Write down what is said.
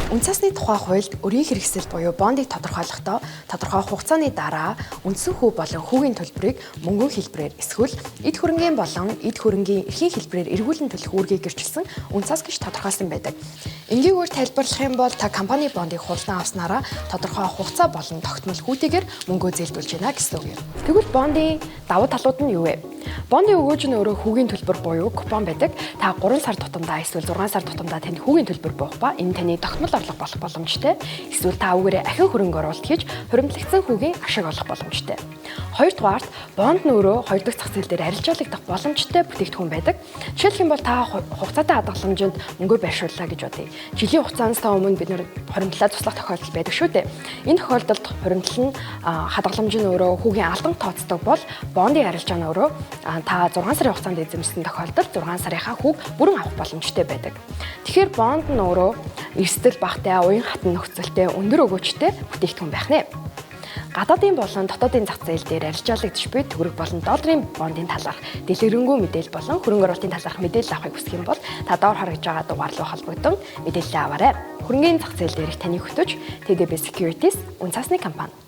Үнэ цасны тухай хуульд өрийн хэрэгсэл буюу бондыг тодорхойлохдоо тодорхой хугацааны дараа үндсэн хүү болон хүүгийн төлбөрийг мөнгөн хэлбэрээр эсвэл эд хөрөнгийн болон эд хөрөнгийн эрхийн хэлбэрээр эргүүлэн төлөх үүргийг гэрчилсэн үнэ цас гэж тодорхойлсон байдаг. Энгийгээр тайлбарлах юм бол та компани бондыг худалдан авснараа тодорхой хугацаа болон тогтмол хүүтэйгээр мөнгөө зээлдүүлж байна гэсэн үг юм. Тэгвэл бондын давуу талууд нь юу вэ? Бондын өгөөж нь өөрөө хүүгийн төлбөр буюу купон байдаг. Та 3 сар тутамдаа эсвэл 6 сар тутамдаа танд хүүгийн төлбөр буух ба энэ таны тогтмол орлого болох боломжтой. Эсвэл та үүгээрээ ахин хөрөнгө оруулалт хийж хуримтлагдсан хүүгийн ашиг олох боломжтой. Хоёрдугаарт, бонд нь өөрөө хоёр дахь зах зээл дээр арилжаалагдах боломжтой бүтээгдэхүүн байдаг. Жишээлх юм бол та хугацаатай хадгаламжинд мөнгөө байршууллаа гэж бодъё. Жилийн хугацаанаас өмнө бид нэр хуримтлаа цуслах тохиолдол байдаг шүү дээ. Энэ тохиолдолд хуримтлал нь, хадгаламж нь өөрөө хүүгийн алдан тооцдог бол бондын арилжаа нь өөрөө та 6 сарын хугацаанд эзэмшсэн тохиолдолд 6 сарынхаа хүүг бүрэн авах боломжтой байдаг. Тэгэхээр бонд нь өөрөө эрсдэл багатай, уян хатан нөхцөлтэй, өндөр өгөөчтэй бүтээгдэхүүн байх нэ. Гадаадын болон дотоодын зах зээл дээр арилжаалагдаж буй төгрөг болон долларын бондын талаарх дэлгэрэнгүй мэдээлэл болон хөрөнгө оруулалтын талаарх мэдээлэл авахыг хүсэх юм бол та доор харагдж байгаа дугаар руу холбогдсон мэдээлэл аваарай. Хөрөнгийн зах зээл дээрх таны хөтөч TDB Securities үнэ цасны компани.